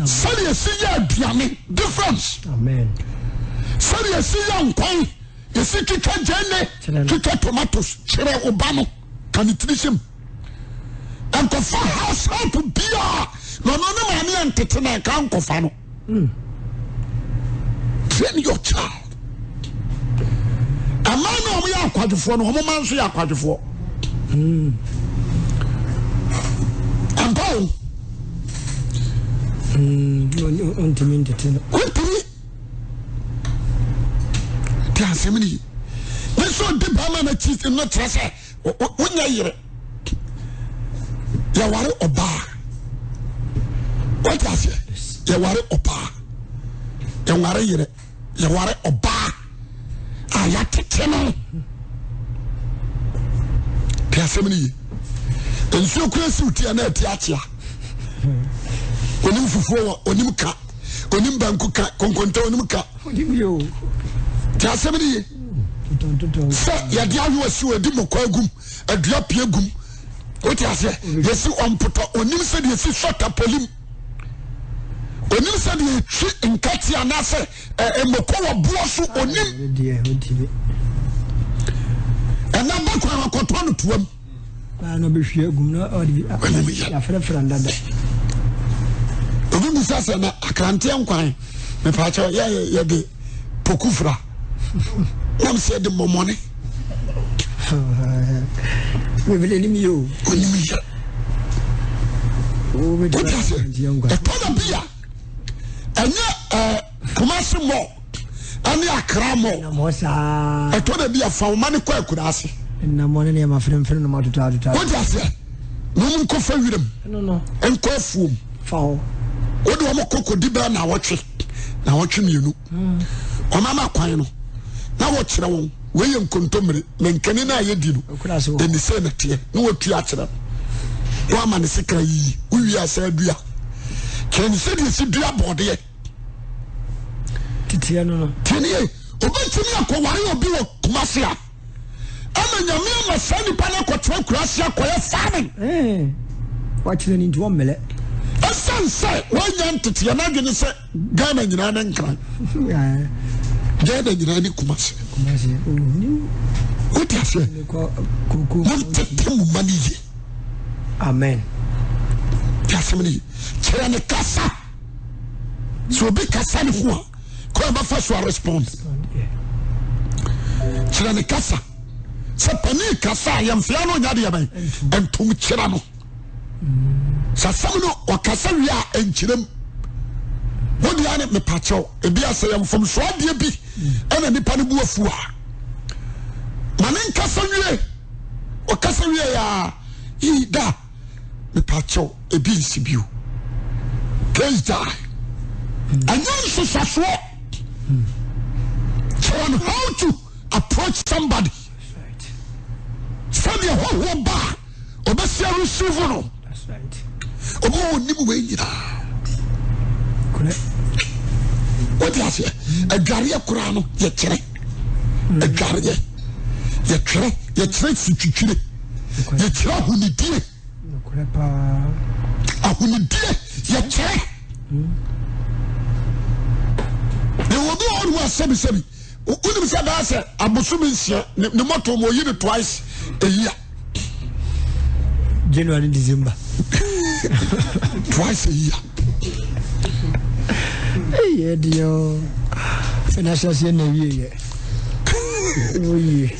sɛdeɛ ɛsi yɛ aduane difference. Sɛdeɛ ɛsi yɛ nkwan, yɛsi twitwa gyeene, twitwa tomatoes, kyerɛ wo ba no ka ne tiri hyɛm. Nkɔfa house help biara na ɔno ne maame yɛ ntete na nka nkɔfa no. Train your child. Ɛmaa na wɔn yɛ akwadwofoɔ no, wɔn mma nso yɛ akwadwofoɔ. Ampa o. Ntumi ntete no. Ntumi. Te asɛm ni. Ne sɛ ɔdi bɛrima n'akyi no kyerɛ sɛ wonyɛ yere. Yɛware ɔbaa. Wate aseɛ? Yɛware ɔbaa. Yɛware yere. Yɛware ɔbaa a yɛatete no. Te asɛm no ye. Nsuo kura siw ti a na ati akyea. Onim fufuo wɔ, onim ka, onim banku ka, konkonta onim ka. Te asɛm no ye. Sɛ yɛde ayowa si wɔ adi mɔkɔ agum, adua pie gum. Wote aseɛ? Yɛsi ɔmpotɔ, onim sɛ deɛ esi sɔ tapolim. Onim sɛ deɛ etwi nkate anaasɛ mmoko wɔ boɔ so onim. Ɛna bɛ kwan akɔtɔ no toam. Na ɔbɛhwie agum na ɔde yɛafrɛfrɛ no dada. Obi bisa sɛ na akranteɛ nkwan mepaakyɛ yɛ yɛde poku fra nam sɛ yɛde mmɔmɔne. Bibili anim yɛ o. Onim yɛ. Wote ase ɛtɔ na bi a ɛnyɛ ɛɛ Kumasi mall ɛne Accra mall. Ɛtɔ da bi a fa wo ma no kɔ akura ase. Nnamɔ ne nneɛma fremfrem na matotɔ atotɔ. Wote aseɛ na wɔn nkɔfa wiram nkɔ afuom. Fa hɔ. Wode wɔn kɔ kɔdi bɛɛ naawɔtwe naawɔtwe mmienu. Wɔn ama kwan no na wɔkyerɛ wɔn wei yɛ nkontommire mankani no a yɛdi no ɛni sɛ na teɛ na wɔtua akyerɛ no na wɔama ne sekra yiyi wowie asɛ adua kyerɛ ne sɛdeɛ si dua bɔɔdeɛ. Titiɛ no no. Tinie, obetumi akɔware obi wɔ Kumasi a, ɛna nyame ama saa nipa no akɔtena kurase akɔyɛ farming. Eh, wakyerɛ ne nti wɔmmelɛ. Ɛsiane sɛ wɔanya nteteɛ no adwene sɛ Ghana nyinaa ne Nkran. Ghana nyinaa ne Kumasi. Kumasi, oh, Wote aseɛ? Montete mo ma no yie. Amen. Te asɛm no yie. Kyerɛ ne kasa. Sɛ obi kasa ne ho a, kwan bɛfa so a respond. Kyerɛ ne kasa. Sɛ panin kasa a yɛmfea no nya deɛ bɛn ntom kyerɛ no. Sɛ asɛm no ɔkasa wie a nkyerɛm. Wo deɛ ne mepakyɛw ebi asɛ yɛ mfomsoɔ adeɛ bi ɛna nipa no bu afu a ma ne nkasa wie ɔkasa wie a yi da. Mepakyɛw, ebi nsi bio. Case die. Ɛnyɛ nhyehyɛsoɔ. Kyerɛ no how to approach somebody. Sɛdeɛ hɔhoɔ ba a, ɔbɛsi receive no. Ɔmo wɔ nim wei nyinaa. Wote aseɛ? Adwareɛ koraa no yɛkyerɛ. Adwareɛ yɛtwerɛ yɛkyerɛ sitwitwire. Yɛkyerɛ ahonidie. Ahonidie yɛkyerɛ. Yɛwɔ bi wɔ hɔ nom a sɛbisɛbi wonim sɛ bɛyɛ sɛ abosome nsia ne mɔto mu oyi no twice a year. January December. Twice a year. Hey, yeah, dear. Financial aseɛ na wie yɛ. Oye.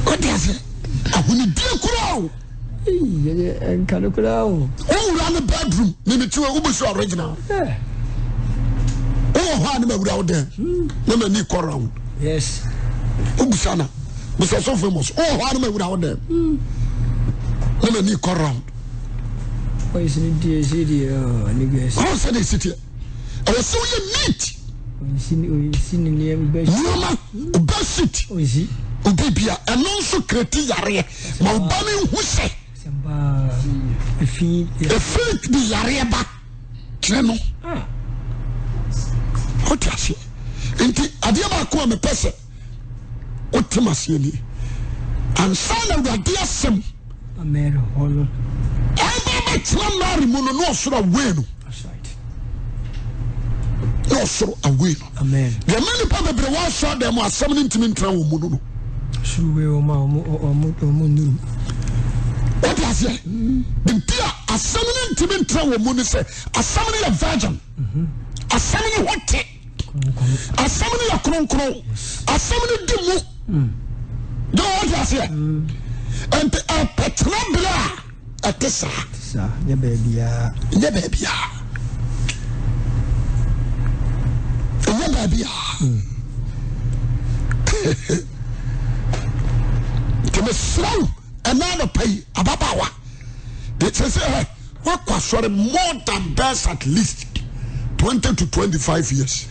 Wote ase ahonidie koraa o. Nka no koraa o. Wowura ne bedroom ne ne tiwa wobɛsu original. Wowɔ hɔ a ne mawura wo dɛn na m'ani kɔ round. Yes. Wobisa na bisa so famous. Wowɔ hɔ a ne mawura wo dɛn na m'ani kɔ round. Ɔyɛ sɛ ne die si deɛ ne gɛs. Ɔn sɛ de si teɛ. Ɛwɔ sɛ woyɛ neat. Nneɛma, bedsheet, obi bia ɛno nso kreti yareɛ ma ɔba no nhu sɛ efi de yareɛ ba kyerɛ no. Wote aseɛ? Nti adeɛ baako a mepɛ sɛ wote maseɛ nie ansa na awurade asɛm ɛba bɛtena Mary mu no na ɔsoro awei no na ɔsoro awei no deɛ ma nipa bebree wɔ asɔ dɛm mu asɛm no ntumi ntena wɔn mu no no wote aseɛ nti a asɛm no ntumi ntena wɔn mu no sɛ asɛm no yɛ virgin asɛm no ho te Asɛm no yɛ kronkron. Asɛm no di mu. Dɛ wɔte aseɛ. Nti ɛpɛtena berɛ a ɛte saa. Nyɛ baabiara. Nyɛ baabiara. Nyɛ baabiara. Nti mesrɛ wo ɛna anɔpa yi ababaawa. De sɛ sɛ Wakɔ asɔre more than best at least 20 to 25 years.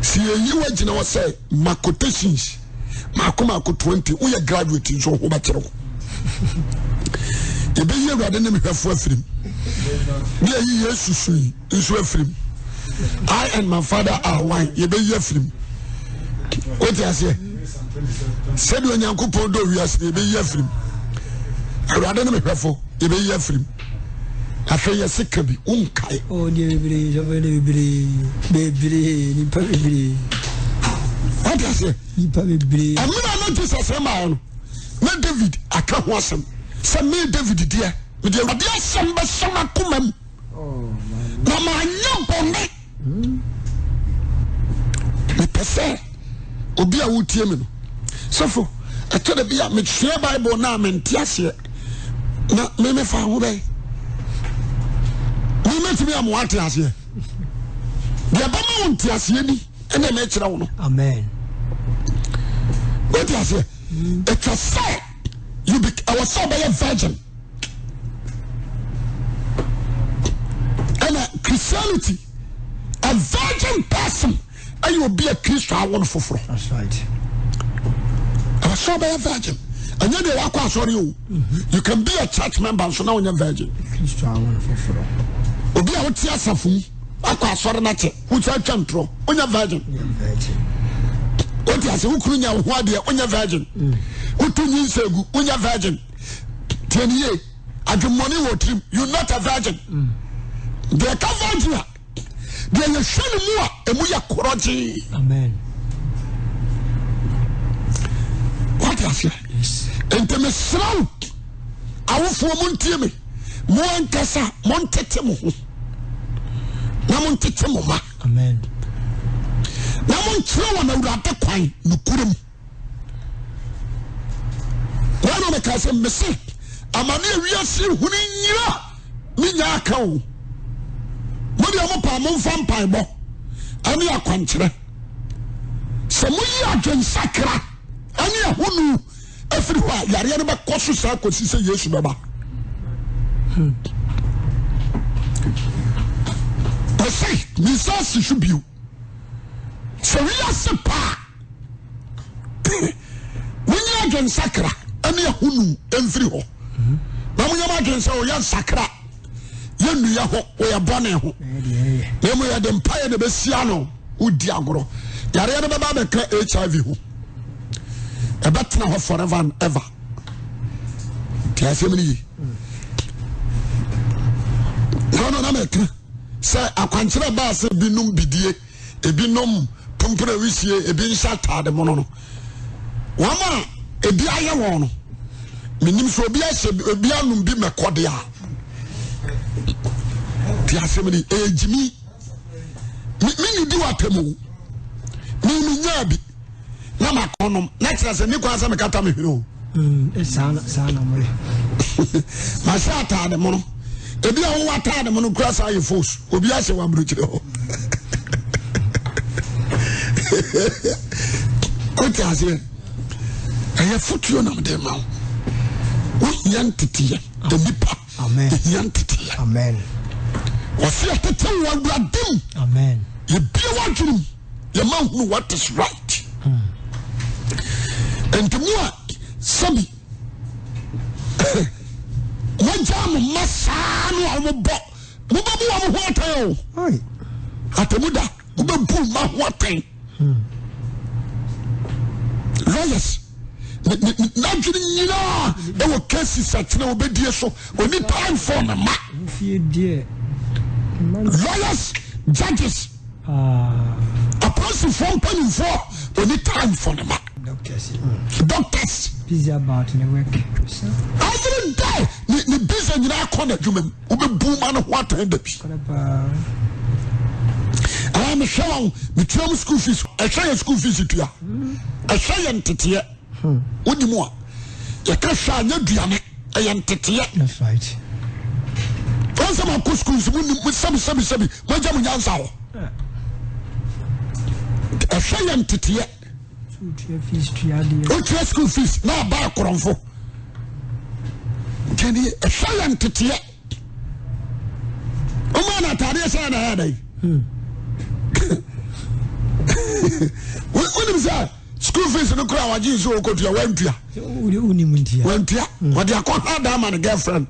Si yɛyi wa gyina hɔ sɛ ma quotations maako maako 20 woyɛ graduate nso ho bɛkyerɛ wo. Yɛbɛyi awurade ne mehwɛfo afirim. Ne yɛyi Yesu sui nso afirim. I and my father are one. Yɛbɛyi afirim. Wote aseɛ? Sɛdeɛ Onyankopɔn dɔ wiase no yɛbɛyi afirim. Awurade ne mehwɛfo. yɛbɛyi afiri mu afei yɛse ka bi wonkae oh, deɛ bebree sɔfo deɛ bebree bebree nipa bebree wate aseɛ nipa bebree ɛmena na Jesus ɛmaa no na David aka ho asɛm sɛ me David deɛ mede awurade asɛm bɛhyɛ m'akoma mu oh, na manyɛ bɔne Mepɛ sɛ obi a wotie me no sɔfo ɛtɔ da bi a mesua bible no a mente aseɛ na memefa ho bɛn memɛtumi ama woate aseɛ deɛ ɛbɛma wo nte aseɛ ni ɛna mekyerɛ wo no amen wote aseɛ ɛtwa sɛ you be ɛwɔ sɛ ɔbɛyɛ virgin ɛna Christianity a virgin person ɛyɛ obi a Kristo awo no foforɔ. Ɛwɔ sɛ ɔbɛyɛ virgin. Ɛnyɛ deɛ wakɔ asɔre o. Mm-hmm. You can be a church member nso na wonyɛ virgin. Obi a wote asafo mu akɔ asɔre no akyɛ wosan atwa ntorɔ wonyɛ virgin. Wote ase wo kunu nya wo ho adeɛ wonyɛ virgin. Mm. Wotu nyinsɛ gu wonyɛ virgin. Tie ne yie adwemmɔne wɔ tirim you not a virgin deɛ ɛka virgin a deɛ yɛhwɛ ne mu a ɛmu yɛ korɔgyee wate aseɛ nti mesrɛ wo awofoɔ mo ntie me mo ankasa montete mo ho na montete mo ma na monkyerɛ wɔn awurade kwan nokorɛ mu Wɔn na meka sɛ mese amane a wiase hunu nyina ne nya aka o. Mo deɛ mo paa momfa mpaebɔ ɛne akwankyerɛ. Sɛ moyi adwensakra ɛne ahonu afiri hɔ a yareɛ no bɛkɔ so saa kɔsi sɛ Yesu bɛba. Mese mensa si so bio. Sɛ wiase paa Monyi adwensakra ne ahonu mfiri hɔ na monyɛ mo adwene sɛ ɔyɛ nsakra yɛ nnuyɛ ho wɔyɛ bɔne ho na mmom yɛde mpaeɛ na ɛbɛsi ano. Wodi agorɔ yareɛ no bɛba bɛka hiv ho ɛbɛtena hɔ forever and ever. Nti asɛm no ye na ɔno na mɛka sɛ akwankyerɛ baa sɛ binom bidie ebinom pumpuna wisie ebi nhyɛ ataade mono no wɔn a ebi ayɛ wɔn no menim sɛ obi ahyɛ obi anom bi mɛkɔ de a te asɛm ni ɛyɛ gyimi me me di w'atɛm o me me nyaa bi na ma kɔn nom na kyerɛ sɛ ne kwan sɛ mekata me hwene o. Mm, eh, saa na saa na mo yɛ. Mahyɛ ataade mono. Ebi a wowɔ ataade mono kura saa yɛ fos. Obi ahyɛ wɔ aburokyire hɔ. Wote aseɛ? Ɛyɛ fotuo nam de ma wo. Wohia nteteyɛ. Nipa. Ehia nteteyɛ. Amen. Wɔsi yɛtete wɔ Awurade mu. Amen. Yɛbie w'adwene mu. Yɛma hunu what is right. Nti mu a sɛbi mogya mo mma saa no a wɔbɔ mobɛbu wɔn ho atɛn o. Atɛmu da mobɛbu mma ho atɛn. Lawyers n'adwene nyinaa ɛwɔ cases akyerɛ wɔbɛdie so oni time for ne ma. Lawyers, judges, apolisifoɔ mpanimfoɔ oni time for ne ma. Doctors. Busy about ne work. Every day ne ne busy nyinaa kɔ n'adwuma mu. Wobɛbu ma no ho atɛn da bi. Ɛɛ mehwɛ wɔn metua mu school fees ɛhwɛ yɛ school fees tua ɛhwɛ yɛ nteteɛ wodi mu a yɛka hwɛ a nyɛ duane ɛyɛ nteteɛ. Wɔn sɛ ma kɔ school nso mu nim sɛbi sɛbi sɛbi mo agya mo nyansa hɔ ɛhwɛ yɛ nteteɛ. Wotua school fees na aba akorɔmfo nti ɛhwɛ yɛ nteteɛ woma no ataadeɛ sɛ na ɛyɛ dɛn wonim sɛ school fees no kora wagye sɛ wɔkɔtua wantua wantua wɔde akɔ ha da ama no girlfriend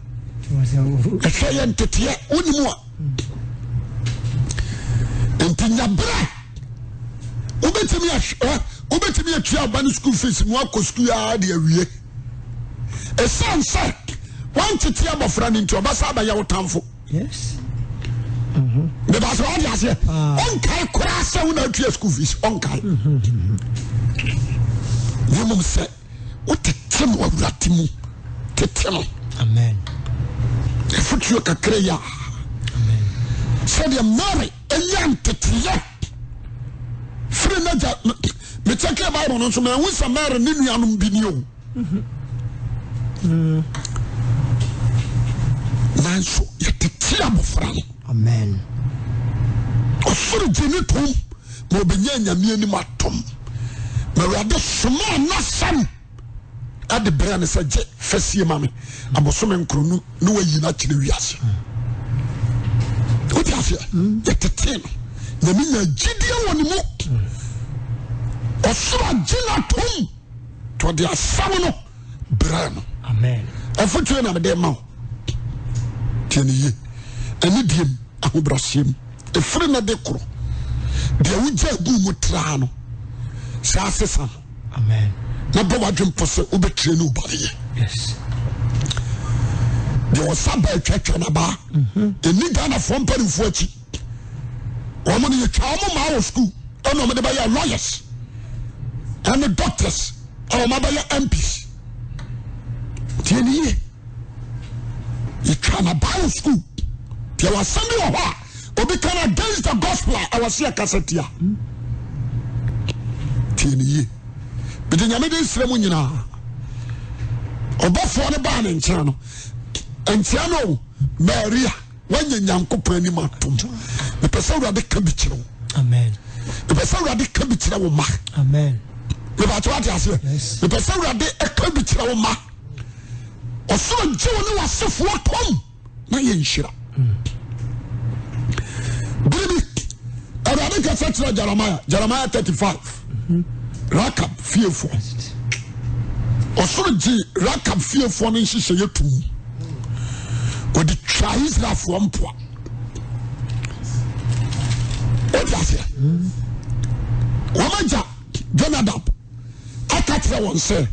ɛhwɛ yɛ nteteɛ wonim a nti nya berɛ wobɛtumi ahwɛ wobɛtumi atua aba no school fees mu akɔ school ara de awie ɛsiane sɛ woantete abɔfra no nti ɔbɛsa abɛyɛ wo tamfo meba sɛ wode aseɛ ɔnkae koraa sɛ wo na atua school fees ɔnkae na mmom sɛ wotete no awurade mu tete no Amen. Afotuo kakra yi a sɛdeɛ Mary anya nteteyɛ firi n'agya mekyɛkɛ Bible no nso mahu sɛ Mary ne nuanom bi ni o nanso yɛtete abɔfra no Amen. Ɔsoro gye ne tom ma ɔbɛnya nyame anim atom ma awurade somaa n'asɛm ɛde brɛ no sɛ gye fasie ma me abosome nkoro no ne wayi no akyerɛ wiase wote aseɛ yɛtetee no nyame nya gyidie wɔ ne mu ɔsoro agye no atom nti ɔde asɛm no brɛ no afotuo na mede ma wo tie ne yie ɛne diem ahobrɛaseɛ mu ɛfiri no de korɔ deɛ wogya gu mu traa no saa sesa no na bɔ w'adwene pɔ sɛ wobɛtire ne wobareyɛ deɛ ɔsa ba atwatwa no abaa ɛni mhm. Ghanafoɔ mpanimfoɔ akyi wɔn no yɛtwa wɔn maa wɔ sukuu ɛna wɔn de bɛyɛ lawyers ɛne doctors a wɔn abɛyɛ MPs tie ne yie yɛtwa no abaa wɔ sukuu deɛ wasɛm bi wɔ hɔ a obi kan against the gospel a ɛwɔ se yɛkasa tia tie ne yie mede nyame de nsrɛ mu nyinaa ɔbɔfoɔ no baa ne nkyɛn no nkyɛn no Maria woanya Nyankopɔn anim atom mepɛ sɛ awurade ka bi kyerɛ wo mepɛ sɛ awurade ka bi kyerɛ wo ma mepɛ wate aseɛ mepɛ sɛ awurade ka bi kyerɛ wo ma ɔsoro gye wo ne w'asefoɔ tom na yɛ nhyira bere bi awurade kasa kyerɛ Jeremiah Jeremiah 35 Rakab fiefoɔ ɔsoro gye Rakab fiefoɔ no nhyehyɛeɛ tom wɔde twa Israelfoɔ mpoa wode aseɛ wɔn agya Jonadab aka kyerɛ wɔn sɛ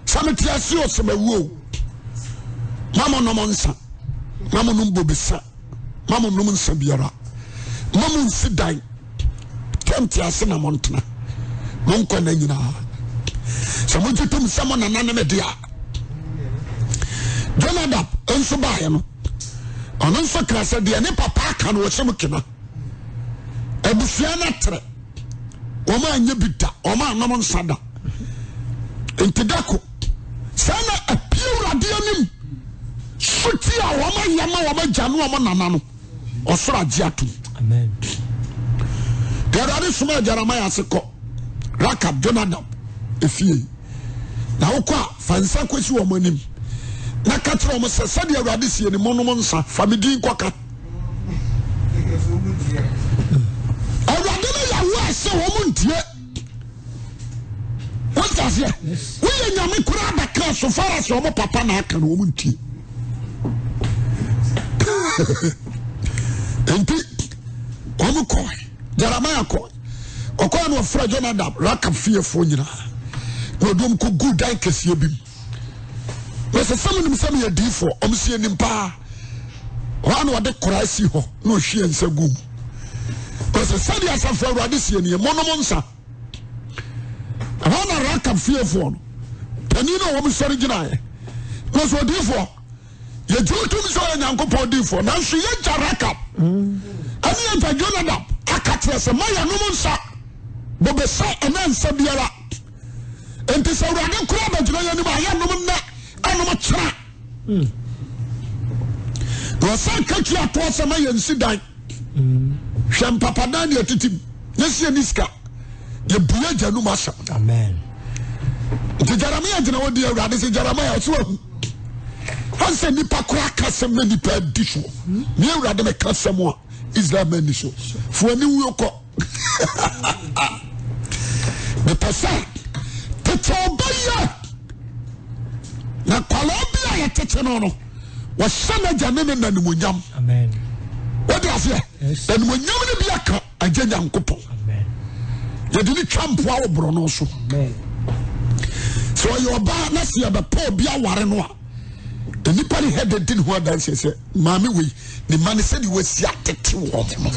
sɛ mete ase o sɛ mawu o ma mo nom nsa ma mo nom bobesa ma mo nom nsa biara ma mo nsi dan tɛnte ase na mo ntena mo nkwa na nyinaa sɛ mogye tom sɛ mo nana ne me de a Jonadab nso baeɛ no ɔno nso kra sɛ deɛ ne papa aka no wɔhyɛ mu kena abusua no atrɛ wɔn anyɛ bi da wɔn anom nsa da nti dako sɛ na apue awurade anim suti a wɔn ayɛ ma wɔn agya ne wɔn nana no ɔsoro agye atom deɛ awurade soma Jeremiah ase kɔ Rakab Jonadab efie na wokɔ a fa nsa kɔsi wɔn anim na ka kyerɛ wɔn sɛ sɛdeɛ awurade sie ne monom nsa fa me din kɔka. Awurade no yɛ aware sɛ wɔn ntie. Wote aseɛ? Woyɛ nyame koraa bɛka so far as wɔn papa na aka no wɔn ntie. Nti wɔn kɔɛ. Jeremiah kɔɛ. Ɔkɔɛ na ɔfrɛ Jonadab, Rakab fiefoɔ nyinaa. Na ɔde wɔn kɔ gu dan kɛseɛ bi mu. Mese sɛ monim sɛ meyɛ diifoɔ? Ɔmo si anim paa. Hɔ a na ɔde kora si hɔ na ɔhwie nsa gu mu. Ɔsɛ sɛdeɛ asafo awurade sie nie, monom nsa. Ɛhɔ na Rakab fiefoɔ no panin no a wɔn sɔre gyinaeɛ. Na ɔsɛ odiifoɔ, yɛgye wo tom sɛ ɔyɛ Nyankopɔn diifoɔ, nanso yɛgya Rakab ɛne yɛgya Jonadab aka kyerɛ sɛ ma yɛnom nsa, bobesa ɛna nsa biara. Enti sɛ Awurade koraa bɛgyina yɛn anim a, yɛnnom nnɛ, ɛnom kyena. Na ɔsan ka tua toɔ sɛ ma yɛnsi dan. Hwɛ mpapadan ne ɛtete mu. Yɛsi yɛni sika. Yɛbu yɛ agya num asɛm. Amen. Nti Jeremia gyina hɔ di Awurade sɛ Jeremia ɔsɛ wahu. Ɔsɛ nipa koraa ka asɛm na nipa adi soɔ. Ne Awurade mɛka asɛm a Israel ma ani so. Fo ani wuo kɔ. Mepɛ sɛ tete ɔba yɛ na kwalaa bi a yɛtete no no wɔhyɛ n'agya ne ne na animonyam. Wode aseɛ animonyam no bi aka agya Nyankopɔn. Yɛde ne twa mpoa wɔ borɔno so. Sɛ ɔyɛ ɔbaa na sɛ yɛbɛpɛ obi aware no a nnipa ne hɛ de di ne ho adanseɛ sɛ maame wei ne mma no sɛdeɛ wasi atete wɔn no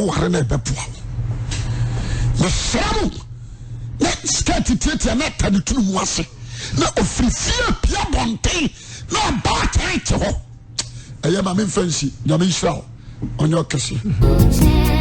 woware no ɛbɛboa wo. Mesrɛ mo na skirt tiatia na atade tunu mu ase na ofiri fie pia bɔnten na ɔbaa kyɛn te hɔ ɛyɛ ma memfa nsi. Nyame nhyira wo, ɔnyɛ ɔkɛse.